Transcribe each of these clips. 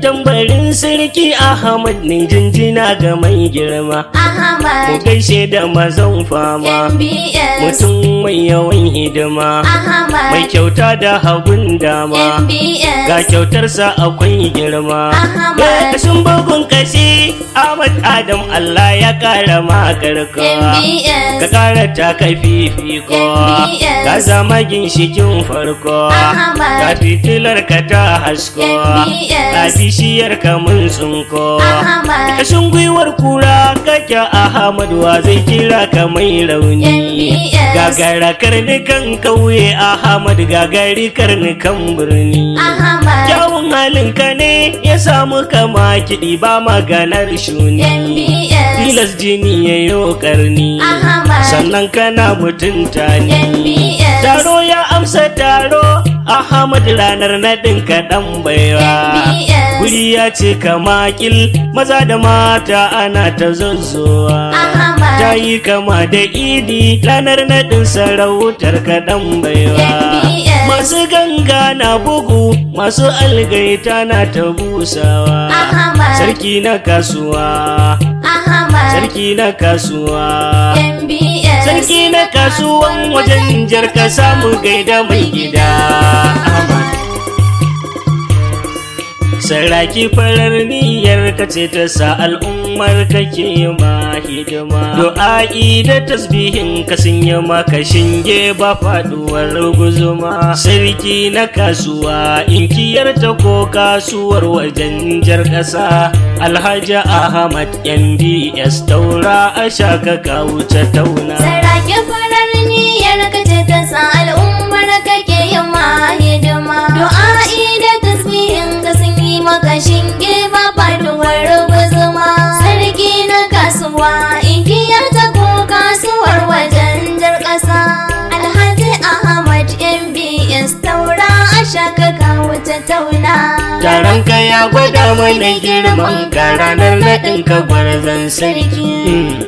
Tambarin sarki Ahmad ne, jinjina ga mai girma. Mu Ahmad. gaishe da mazan fama, MBS. mutum mai yawan hidima, Ahmad. mai kyauta da hagun dama, MBS. ga kyautarsa akwai girma. Ahmad. Kashin bugun kashi, Ahmad Adam, Allah ya kara makarka, MBS. ka kara taka fifiko, MBS. ka zama ginshikin farko, Ahmad. ka fitilar ka ta hasko, MBS. ka bishiyar ka mun tsinko. Ahmad. Kashin gwiwar kura kake, Ahmad, wa zai kira ka mai rauni? MBS. Gagara karnukan kauye, Ahmad, gagari karnukan birni. Ahmad. Kyawun halinka ne ya samu kama kiɗi, ba maganar shuni. MBS. Tilas jini ya yo karni. Ahmad. Sannan kana mutunta ni. MBS. Taro ya amsa taro, Ahmad, ranar naɗin kaɗan baiwa. MBS. Guri ya ce kamakil, maza da mata ana ta zazzowa. Ahmad. Ta yi kama da idi ranar naɗin sarautar kaɗan baiwa. MBS. Masu ganga na bugu, masu algaita na ta busawa. Ahmad. Sarki na kasuwa, Ahmad. sarki na kasuwa, MBS. sarki na kasuwan wajen jar ka samu gaida mai gida Ahmad. Saraki, farar niyyar ka ce ta sa al'ummar kake ma hidima. Du'a'i da tasbihin ka sun yi maka shinge, ba faduwar guzuma. Sarki na kasuwa, inkiyar ta ko kasuwar wajen jar ƙasa, Alhaji Ahmad MBS, taura a shaka ka wuce tauna. Saraki, farar niyyar ka ce ta sa al'ummar kake yin ma hidima. Du'a'i da tasbihin ka sun yi maka shinge, ba faduwar guzuma. Sarki na kasuwa, inkiyar ta ko kasuwar wajen jar ƙasa, Alhaji Ahmad MBS, taura a shaka ka wuce tauna. Taron ka ya gwada mana girman ka ranar naɗin ka, gwarzon sarki.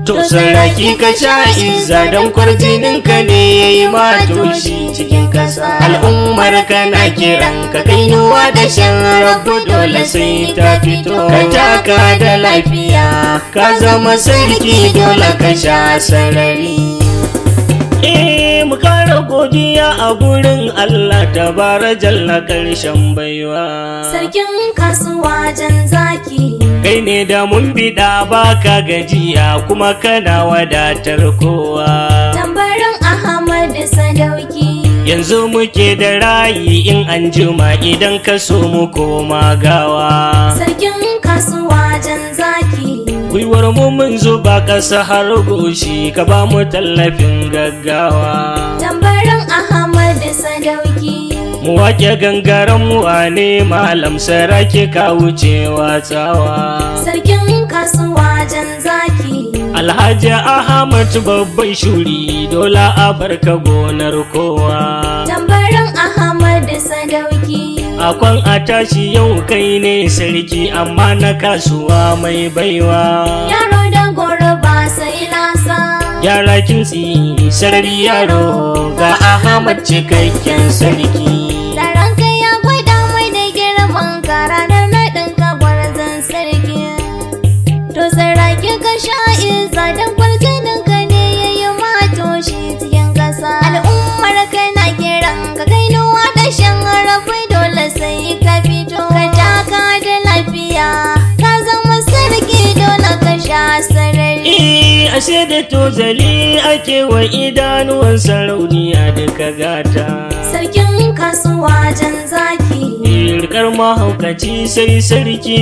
To saraki, ka sha izza don kwarjinin ka ne ya yi matoshi cikin kasa. Al'ummar ka na kiran ka kainuwa da shan rabu, dole sai ta fito. Ka taka da lafiya, ka zama sarki, dole ka sha sarari. Eh, mu kara godiya a gurin Allah tabara jalla, karshen baiwa. Sarkin kasuwa, jan zaki. Kai ne da mun biɗa baka gajiya, kuma kana wadatar kowa. Tambarin Ahmad Sadauki. Yanzu muke da rayi, in an jima idan ka so mu koma gawa. Sarkin kasuwa, jan zaki. Gwiwar mu mun zuba ƙasa har goshi, ka ba mu tallafin gaggawa. Tambarin Ahmad Sadauki. Mu wake gangaren mu wane malam, saraki ka wuce watsawa. Sarkin kasuwa, jan zaki. Alhaji Ahmad, babban shuri, dole a barka gonar kowa. Tambarin Ahmad Sadauki. Akwan a tashi yau kai ne sarki, amma na kasuwa mai baiwa. Yaro da goro ba sai lasa. Yara kintsi sarari, yaro ga Ahmad cikakken sarki. Taron kai ya gwada mai da girman ka ranar naɗin ka, gwarzon sarki. To saraki, ka sha izza don kwarjinin ka ne ya yi matoshi cikin ƙasa. Al'ummar ka na kiran ka kainuwa da shan rabu, dole sai ka fito. Ka taka da lafiya, ka zama sarki, dole ka sha sarari. Eh, ashe da tozali ake wa idanuwan sarauniya duka gata. Sarkin kasuwa, jan zaki. Rikar mahaukaci sai sarki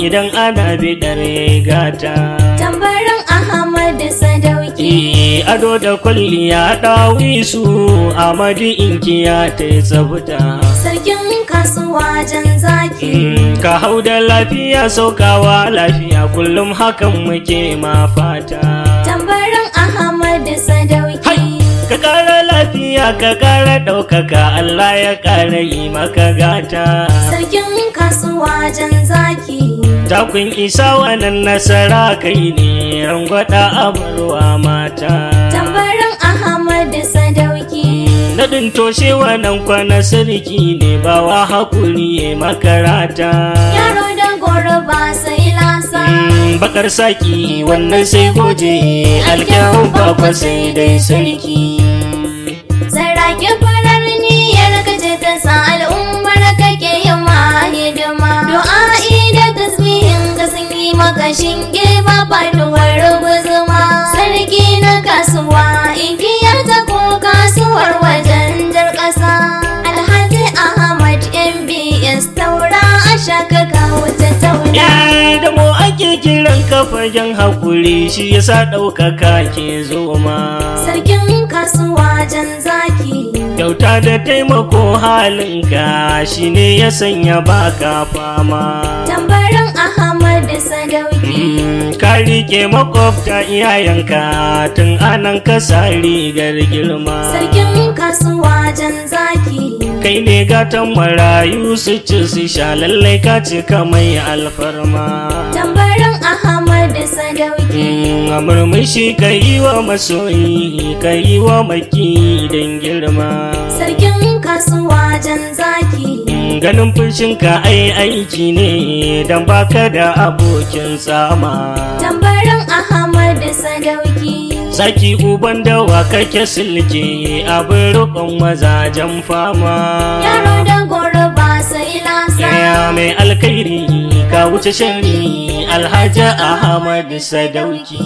idan ana biɗar gata. Tambarin Ahmad Sadauki. Eh, ado da kwalliya ɗawisu, Amadu inkiya ta yi tsafta. Sarkin kasuwa, jan zaki. Ka hau da lafiya, saukawa lafiya, kullum hakan muke ma fata. Tambarin Ahmad Sadauki. Hai! Ka ƙara lafiya, ka ƙara ɗaukaka, Allah ya ƙara yi maka gata. Sarkin kasuwa, jan zaki. Takun isa wannan nasara, kai ne rangwada abarwa mata. Tambarin Ahmad Sadauki. Naɗin toshe wannan kwana sarki ne bawa hakuri ya makarata. Yaro da goro ba sai lasa. Bakar saki wannan sai goje alkyawun kwakwa sai dai sarki. Saraki farar niyyar ka ce ta sa al'ummar kake yi ma hidima. Du'a'i da tasbihin ka sun yi maka shinge ba faduwar guzuma. Sarki na kasuwa inkiyar ta ko kasuwar wajen jar ƙasa. Alhaji Ahmad MBS taura a shaka ka wuce tauna. Eh, da mu ake kiran kafagen hakuri shi yasa ɗaukaka ke zoma. Sarkin kasuwa jan zaki. Kyauta da taimako halinka shine ya sanya baka fama. Tambarin Ahmad Sadauki. Ka rike makwabta iyayenka tun anan ka sa rigar girma. Sarkin kasuwa jan zaki. Kai ne gatan marayu su ci su sha lallai ka cika mai alfarma. Tambarin Ahmad Sadauki. A murmushi ka yi wa masoyi ka yi wa maki don girma. Sarkin kasuwa jan zaki. Ganin fushinka ai aiki ne don baka da abokin tsama. Tambarin Ahmad Sadauki. Zaki uban dawa kake silke abin rukun mazajen fama. Yaro da goro ba sai lasa. Yaya mai alkhairi ka wuce shari Alhaji Ahmad Sadauki.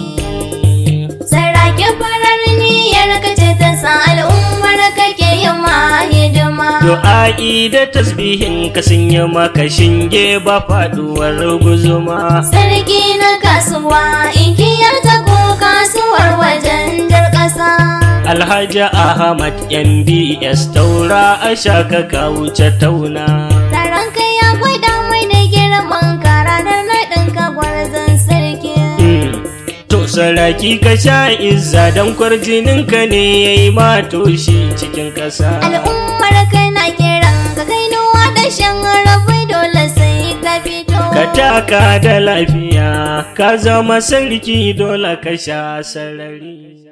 Saraki farar niyyar ka ce ta sa al'ummar kake yi ma hidima. Du'a'i da tasbihin ka sun yi maka shinge ba faduwar guzuma. Sarki na kasuwa inkiyar ta ko kasuwar wajen jar ƙasa. Alhaji Ahmad MBS taura a shaka ka wuce tauna. Taron kai ya gwada mana girman ka ranar naɗin ka gwarzon sarki. To saraki ka sha izza don kwarjininka ne ya yi matoshi cikin ƙasa. Al'ummar kai na kiran ka kai nuwa da shan rabu dole sai ka fito. Ka taka da lafiya, ka zama sarki dole ka sha sarari.